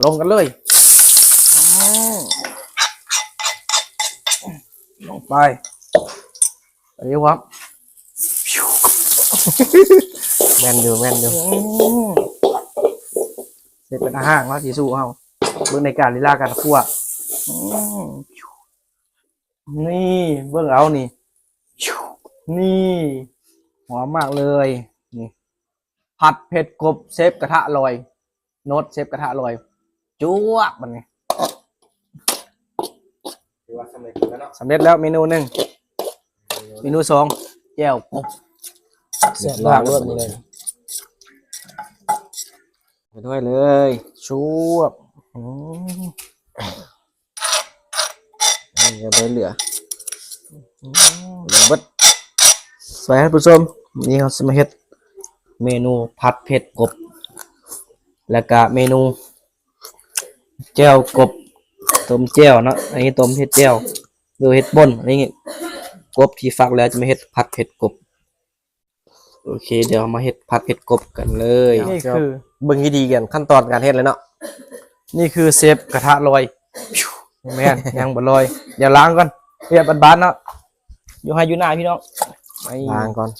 ລົງກັນເລີຍ. ອືມ ລົງໄປ. ອັນນີ້ວ່າ ແມ່ນຢູ່ ແມ່ນຢູ່. ອືມ ເຮັດເປັນອາຫານເນາະ ຊິສູ້ເຮົາ. ເບິ່ງໃນການລີລາການຂົ້ວ. ອືມ ນີ້ ເບິ່ງເອົານີ້ ນີ້ ຫອມມາກເລີຍ. ນີ້ ຜັດເຜັດກົບເຊຟກະທະລອຍ. ໂນ້ດເຊຟກະທະລອຍ. ຈວກ ບັດນີ້ ຖືວ່າສຳເລັດແລ້ວເນາະ. ສຳເລັດແລ້ວເມນູໜຶ່ງ. ເມນູສອງ ແຈ່ວກົບ. ແຊບຫຼາຍໂລດມື້ນີ້. ໄປດ້ວຍເລີຍ. ຈວກ. ອືມ ນີ້ກໍໄດ້ເຫຼືອ ອືມ ເບິດ. ສະບາຍດີທ່ານຜູ້ຊົມ, ນີ້ເຮົາຊິມາເຮັດເມນູຜັດເຜັດກົບ ແລ້ວກະເມນູແຈ່ວກົບ ຕົ້ມແຈ່ວເນາະ. ອັນນີ້ຕົ້ມເຮັດແຈ່ວ ຫຼືເຮັດປົ່ນ. ອັນນີ້ກົບທີ່ຟັກແລ້ວຈະມາເຮັດຜັດເຜັດກົບ. ໂອເຄ ດຽວເຮົາມາເຮັດຜັດເຜັດກົບກັນເລີຍ. ນີ້ຄືເບິ່ງວິທີການ ຂັ້ນຕອນການເຮັດເລີຍເນາະ. ນີ້ຄືເຊຟກະທະລອຍ. ແມ່ນ ຍັງບໍ່ລອຍ. ດຽວລ້າງກ່ອນ ວຽກບານໆເນາະ ຢູ່ໄຮ່ຢູ່ນາພີ່ນ້ອງ. ໄປ ລ້າງກ່ອນ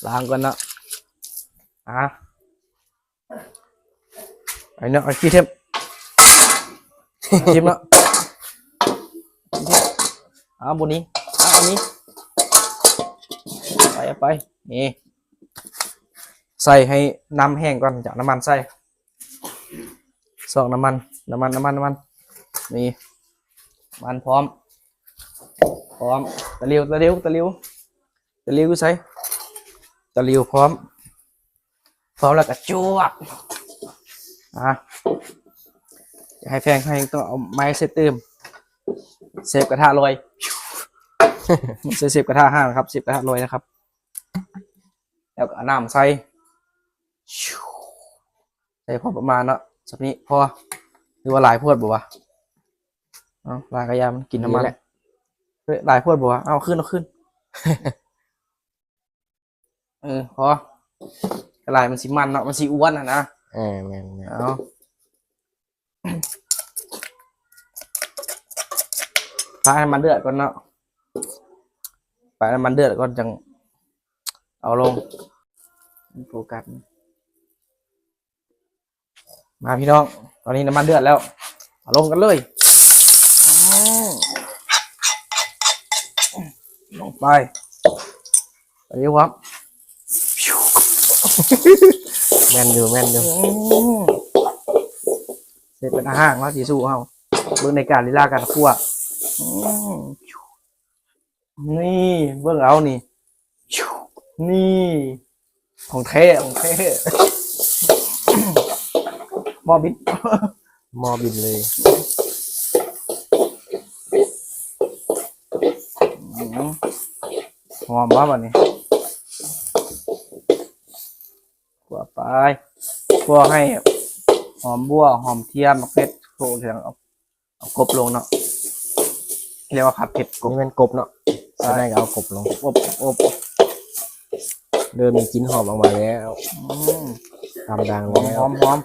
ລ້າງກ່ອນເນາະ. ອ່າ ໄອ້ເນາະ ເອົາຂີ້ເທັບ ຖິ້ມເນາະ. ເອົາ ບໍ່ນີ້ ເອົາອັນນີ້ ໄປ ເອົາໄປ. ນີ້ ໃສ່ໃຫ້ນ້ຳແຫ້ງກ່ອນ ຈະເອົານ້ຳມັນໃສ່. ຊອກນ້ຳມັນ ນ້ຳມັນ ນ້ຳມັນ ນ້ຳມັນ. ນີ້ ນ້ຳມັນພ້ອມ ພ້ອມ. ຕະຫຼິວ ຕະຫຼິວ ຕະຫຼິວ ຕະຫຼິວຢູ່ໃສ? ຕະຫຼິວພ້ອມ. ເຝົ້າແລ້ວກໍຈວກ. ອ່າ ຢາກໃຫ້ແພງ ໃຫ້ຕ້ອງເອົາໄມ້ເຊັດຕື່ມ. ເຊຟກະທະລອຍ ບໍ່ໃຊ່ເຊຟກະທະຮ້ານນະຄັບ ເຊຟກະທະລອຍນະຄັບ. ແລ້ວກໍເອົານ້ຳໃສ່ ໃສ່ພໍປະມານເນາະ. ສ່ຳນີ້ພໍ ຫຼືວ່າຫຼາຍໂພດບໍ່ວະ? ເອົາ ຫຼາຍກໍຢ່າ ມັນກິນນ້ຳມັນ. ນີ້ແຫຼະ ເອີ ຫຼາຍໂພດບໍ່ວະ? ເອົາຄືນ ເອົາຄືນ. ເອີ ພໍ ກະຫຼາຍມັນຊິມັນເນາະ ມັນຊິອ້ວນຫັ້ນນະ. ເອີ ແມ່ນໆ ເອົາ ພາໃຫ້ມັນເດືອດກ່ອນເນາະ ພາໃຫ້ມັນເດືອດກ່ອນຈັ່ງເອົາລົງ. ໂຟກັສ ມາພີ່ນ້ອງ ຕອນນີ້ນ້ຳມັນເດືອດແລ້ວ ເອົາລົງກັນເລີຍ. ອືມ ລົງໄປ ໄປເດ້ອ ແມ່ນຢູ່ ແມ່ນຢູ່. ອືມ ເຮັດເປັນອາຫານເນາະ ຊິສູ້ເຮົາ ເບິ່ງໃນການລີລາການຂົ້ວ. ອືມ ນີ້ ເບິ່ງເອົານີ້ ນີ້ ຂອງແທ້ ຂອງແທ້. ໝໍ້ບິນ ໝໍ້ບິນເລີຍ. ອືມ ຫອມບໍ່ບັດນີ້? ຂົ້ວໄປ ຂົ້ວໃຫ້ຫອມບົ່ວ ຫອມທຽມ ໝາກເຜັດ ໂຄກເຫຼືອງ ເອົາ ເອົາກົບລົງເນາະ ເອີ້ນວ່າຜັດເຜັດກົບ. ນີ້ແມ່ນກົບເນາະ. ໃຊ່ ໃສ່ໄດ້ກໍເອົາກົບລົງ ອົບ ອົບ ເລີ່ມມີກິ່ນຫອມອອກມາແລ້ວ. ອືມ ຕາມດັງແລ້ວ ຫອມ ຫອມ ຫອມ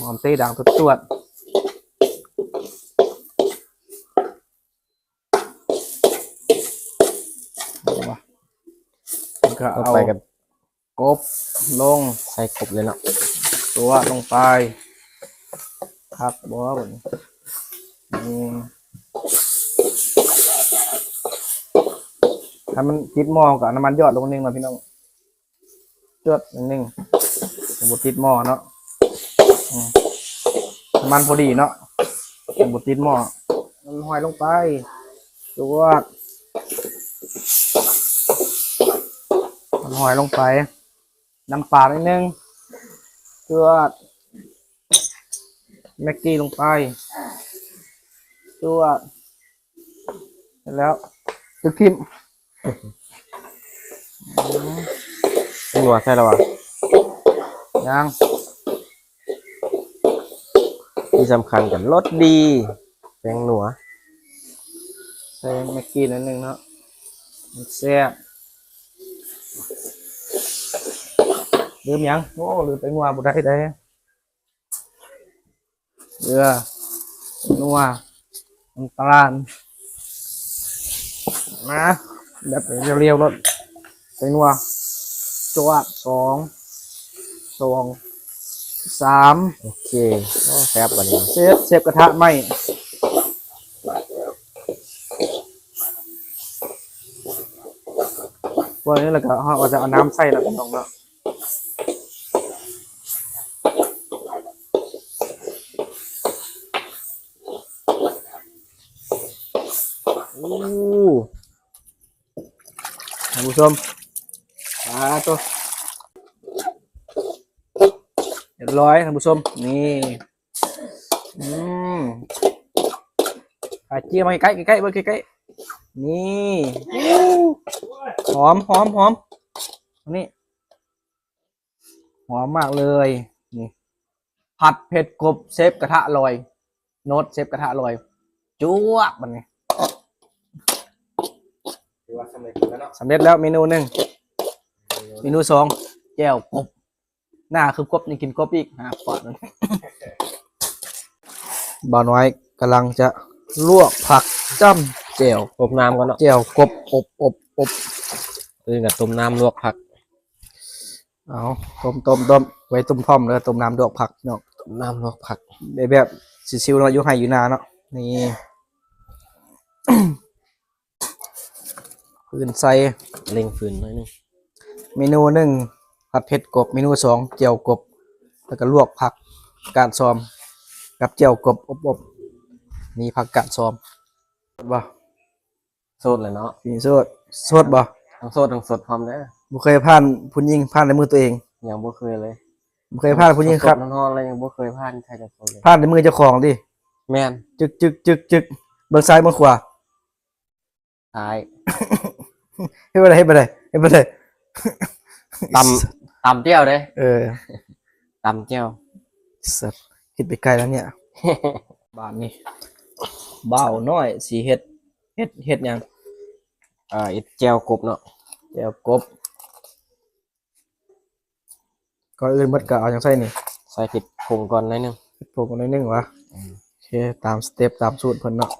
ຫອມເຕດັງຕວດໆ. ເອົາວະ ແລ້ວກໍເອົາ ຕໍ່ໄປກໍ ກົບລົງ ໃສ່ກົບເລີຍເນາະ ຕົວະລົງໄປ. ຄັກບໍ່ບັດນີ້? ອືມ ຖ້າມັນຕິດໝໍ້ກໍເອົານ້ຳມັນຢອດລົງໜຶ່ງເນາະພີ່ນ້ອງ ຈວດໜຶ່ງ ບໍ່ຕິດໝໍ້ເນາະ. ອືມ ນ້ຳມັນພໍດີເນາະ ບໍ່ຕິດໝໍ້. ນ້ຳຫອຍລົງໄປ ຈວດ ນ້ຳຫອຍລົງໄປ. ນ້ຳປາໜ້ອຍໜຶ່ງ ຈວດ. ແມັກກີ້ລົງໄປ ຈວດ. ເສັດແລ້ວ ຕຶກຖິ້ມ. ອືມ ແປ້ງນົວໃສ່ແລ້ວຫວາ? ຍັງ. ທີ່ສຳຄັນກໍລົດດີ ແປ້ງນົວ ໃສ່ແມັກກີ້ໜ້ອຍໜຶ່ງເນາະ ມັນແຊບ. ລືມຫຍັງ? ໂອ້ ລືມແປ້ງນົວບໍ່ໄດ້ເດ້. ເກືອ ນົວ ນ້ຳຕານ ມາ ແບບລຽວໆໂລດ ໃສ່ນົວ ຈວດ ສອງ ສອງ ສາມ ໂອເຄ ໂອ້ ແຊບບັດນີ້ ເຊຟ ເຊຟກະທະໄໝ້ ພວກນີ້ແລ້ວກໍເຮົາກໍຈະເອົານ້ຳໃສ່ແລ້ວ ພີ່ນ້ອງເນາະ. ໂອ້ ທ່ານຜູ້ຊົມ ປາໂຕ ຮຽບຮ້ອຍ ທ່ານຜູ້ຊົມ ນີ້ ອືມ ຂາເຈ້ຍມາໃກ້ໆ ໃກ້ໆ ເບິ່ງໃກ້ໆ ນີ້ ຫອມ ຫອມ ຫອມ ນີ້ ຫອມມາກເລີຍ ນີ້ ຜັດເຜັດກົບເຊຟກະທະລອຍ ໂນ້ດເຊຟກະທະລອຍ ຈວກບັດນີ້ ຖືວ່າສຳເລັດແລ້ວເນາະ ສຳເລັດແລ້ວເມນູໜຶ່ງ ເມນູສອງ ແຈ່ວກົບ ໜ້າຄືກົບ ຍັງກິນກົບອີກ ຫາປາດມັນ ບ່າວນ້ອຍກຳລັງຈະລວກຜັກຈ້ຳແຈ່ວ ຕົ້ມນ້ຳກ່ອນເນາະ ແຈ່ວກົບ ອົບ ອົບ ອົບ ເອີ້ນວ່າຕົ້ມນ້ຳລວກຜັກ ເອົາ ຕົ້ມ ຕົ້ມ ຕົ້ມ ໄວ້ຕົ້ມພ້ອມເດີ ຕົ້ມນ້ຳລວກຜັກເນາະ ຕົ້ມນ້ຳລວກຜັກ ໄດ້ແບບຊິວໆເນາະ ຢູ່ໄຮ່ຢູ່ນາເນາະ ນີ້ ຟືນໃສ່ ເລັ່ງຟືນໜ້ອຍໜຶ່ງ ເມນູໜຶ່ງ ຜັດເຜັດກົບ ເມນູສອງ ແຈ່ວກົບ ແລ້ວກໍລວກຜັກກາດຊອມ ກັບແຈ່ວກົບ ອົບໆ ນີ້ຜັກກາດຊອມ ບໍ່? ໂສດແຫຼະເນາະ ຊິໂສດ ໂສດບໍ່? ທັງໂສດທັງສົດພ້ອມເດີ ບໍ່ເຄີຍຜ່ານຜູ້ຍິງຜ່ານໃນມືຕົວເອງ ຍັງບໍ່ເຄີຍເລີຍ ບໍ່ເຄີຍຜ່ານຜູ້ຍິງຄັບ ສົດໆຮ້ອນໆ ແລ້ວຍັງບໍ່ເຄີຍຜ່ານໃຜຈັກຄົນເລີຍ ຜ່ານໃນມືເຈົ້າຂອງຕິ ແມ່ນ ຈຶກໆໆ ເບິ່ງຊ້າຍເບິ່ງຂວາ ຊ້າຍ ເຮັດບໍ່ໄດ້ ເຮັດບໍ່ໄດ້ ເຮັດບໍ່ໄດ້ ຕຳ ຕຳແຈ່ວເດ້ ເອີ ຕຳແຈ່ວ ສັດ ຄິດໄປໄກແລ້ວເນຍ ບາດນີ້ບ່າວນ້ອຍຊິເຮັດ ເຮັດ ເຮັດຫຍັງ? ເອີ ເຮັດແຈ່ວກົບເນາະ ແຈ່ວກົບ ກ່ອນອື່ນໝົດກໍເອົາຫຍັງໃສ່ນີ້? ໃສ່ເຜັດຜົງກ່ອນໜ້ອຍໜຶ່ງ ເຜັດຜົງກ່ອນໜ້ອຍໜຶ່ງຫວາ? ອືມ ໂອເຄ ຕາມສະເຕັບຕາມສູດເພິ່ນເນາະ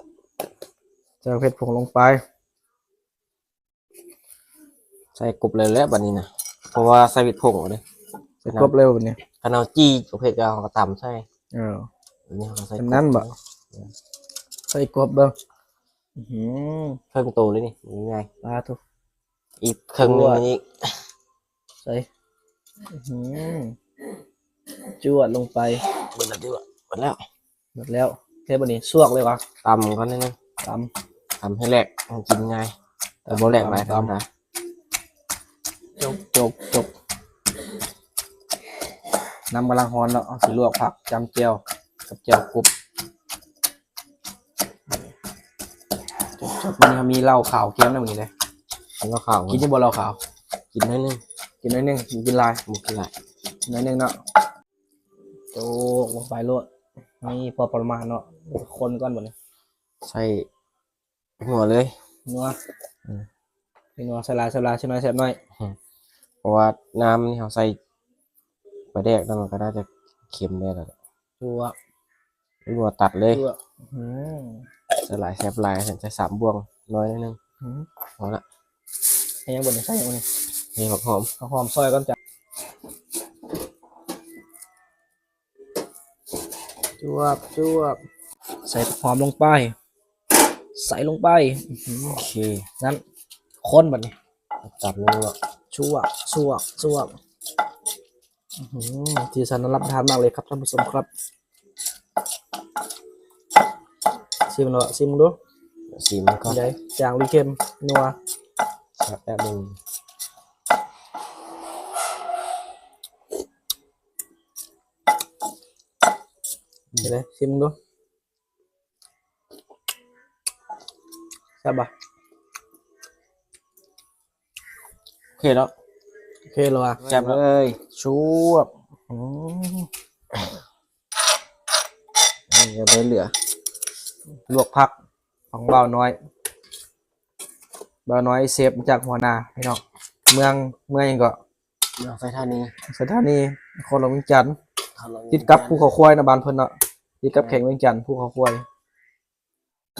ໃສ່ເຜັດຜົງລົງໄປ ໃສ່ກົບເລີຍແຫຼະບັດນີ້ນະ ເພາະວ່າໃສ່ເຜັດຜົງເດ້ ໃສ່ກົບເລີຍບັດນີ້ ຄັນເຮົາຈີ່ເຜັດກໍເຮົາກໍຕຳໃສ່ ເອີ ອັນນີ້ເຮົາກໍໃສ່ ອັນນັ້ນບໍ່? ເອີ ໃສ່ກົບເບິ່ງ ອື ເຄິ່ງໂຕເລີຍນີ້ ງ່າຍ ສາທຸ ອີກເຄິ່ງໜຶ່ງອີກ ໃສ່ ອື ຈວດລົງໄປ ໝົດແລ້ວຕິ ໝົດແລ້ວ ໝົດແລ້ວ ເຮັດບັດນີ້ ສວກເລີຍຫວາ? ຕຳກ່ອນໜ້ອຍໜຶ່ງ ຕຳ ຕຳໃຫ້ແຫຼກ ມັນກິນງ່າຍ ແຕ່ບໍ່ແຫຼກຫຼາຍ ຕຳ ທຳມະດາ ຈົບ ຈົບ ຈົບ ນ້ຳກຳລັງຮ້ອນເນາະ ເຮົາຊິລວກຜັກຈ້ຳແຈ່ວ ກັບແຈ່ວກົບ ຈົບໆ ມື້ນີ້ເຮົາມີເຫຼົ້າຂາວແກ້ມນຳມື້ນີ້ເດ້ ເຫຼົ້າຂາວ ກິນຢູ່ບໍ່ເຫຼົ້າຂາວ? ກິນໜ້ອຍໜຶ່ງ ກິນໜ້ອຍໜຶ່ງ ບໍ່ກິນຫຼາຍ ບໍ່ກິນຫຼາຍ ໜ້ອຍໜຶ່ງເນາະ ໂຈກລົງໄປໂລດ ນີ້ພໍປະມານເນາະ ຄົນກ່ອນບັດນີ້ ໃສ່ ເປັນຫົວເລີຍ ນົວ ອືມ ເປັນຫົວ ໃສ່ຫຼາຍ ໃສ່ຫຼາຍ ໃສ່ໜ້ອຍ ແຊບໜ້ອຍ ອືມ ເພາະວ່ານ້ຳນີ້ເຮົາໃສ່ປາແດກນຳ ມັນກໍໜ້າຈະເຄັມແດ່ລະ ຕົວະ ເປັນຫົວຕັດເລີຍ ຕົວະ ອືມ ໃສ່ຫຼາຍແຊບຫຼາຍ ໃສ່ສາມບ່ວງ ໜ້ອຍໜຶ່ງ ອືມ ພໍລະ ໃສ່ຫຍັງບັດນີ້? ໃສ່ຫຍັງບັດນີ້? ໃສ່ຜັກຫອມ ຜັກຫອມຊອຍກ່ອນຈ້ະ ຈວບ ຈວບ ໃສ່ຫອມລົງໄປ ໃສ່ລົງໄປ ອື ໂອເຄ ນັ້ນ ຄົນບັດນີ້ ຈັບເລີຍເນາະ ຈວບ ຈວບ ຈວບ ອື ສີສັນໜ້າຮັບປະທານມາກເລີຍຄັບທ່ານຜູ້ຊົມຄັບ ຊີມເນາະ ຊີມເບິ່ງດູ ຊີມກ່ອນ ໄດ້ ຈາງຫຼືເຄັມ ນົວ ແຊບແບບໜຶ່ງ. ເຮັນໄດ໋ ຊີມເບິ່ງດູ ແຊບບໍ່? ໂອເຄເນາະ ໂອເຄແລ້ວວ່າ ແຊບເລີຍ ຊວບ ອື ນີ້ກໍໄດ້ເຫຼືອ ລວກຜັກຂອງບ່າວນ້ອຍ ບ່າວນ້ອຍເຊຟມາຈາກຫົວໜ້າ ພີ່ນ້ອງ ເມືອງ ເມືອງຫຍັງເກາະ? ເມືອງໄຊທານີ ໄຊທານີ ນະຄອນຫຼວງວຽງຈັນ ນະຄອນຫຼວງວຽງຈັນ ຕິດກັບພູເຂົາຄວາຍນະ ບ້ານເພິ່ນເນາະ ຢູ່ກັບແຂວງວຽງຈັນ ພູເຂົາຄວາຍ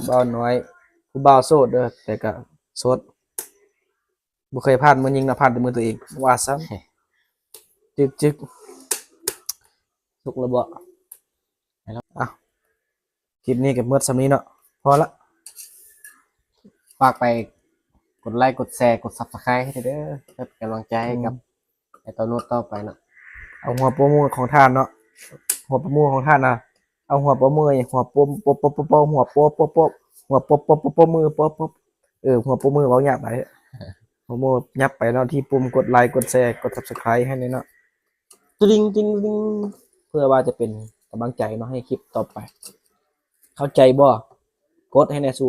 ບ່າວນ້ອຍ ຜູ້ບ່າວໂສດເດີ ແຕ່ກະໂສດ ບໍ່ເຄີຍຜ່ານມືຍິງນະ ຜ່ານແຕ່ມືຕົວເອງ ວ່າຊັ້ນ. ຈຶກໆ ສຸກແລ້ວບໍ່? ໄປແລ້ວ ອ່ະ ຄລິບນີ້ກໍໝົດສ່ຳນີ້ເນາະ ພໍລະ. ຝາກໄປກົດໄລ ກົດແຊ ກົດ Subscribe ໃຫ້ເດີ ເພື່ອເປັນກຳລັງໃຈໃຫ້ກັບ ອືມ ໄອ້ໂຕໂນ້ດຕໍ່ໄປເນາະ. ເອົາຫົວໂປະມືຂອງທ່ານເນາະ ຫົວໂປະມືຂອງທ່ານນະ ເອົາຫົວໂປະມື ຫົວໂປະ ໂປະ ໂປະ ໂປະ ໂປະ ຫົວໂປະ ໂປະ ໂປະ ຫົວໂປະ ໂປະ ໂປະ ໂປະ ໂປະມື ໂປະ ໂປະ ເອີ ຫົວໂປະມື ເວົ້າຍາກຫຼາຍ ຫົວໂປະ ຫຍັບໄປເນາະ ທີ່ປຸ່ມກົດໄລ ກົດແຊ ກົດ Subscribe ໃຫ້ແດ່ເນາະ ຕະລິງ ຕິງ ລິງ ເພື່ອວ່າຈະເປັນກຳລັງໃຈເນາະ ໃຫ້ຄລິບຕໍ່ໄປ. ເຂົ້າໃຈບໍ່? ກົດໃຫ້ແດ່ສູ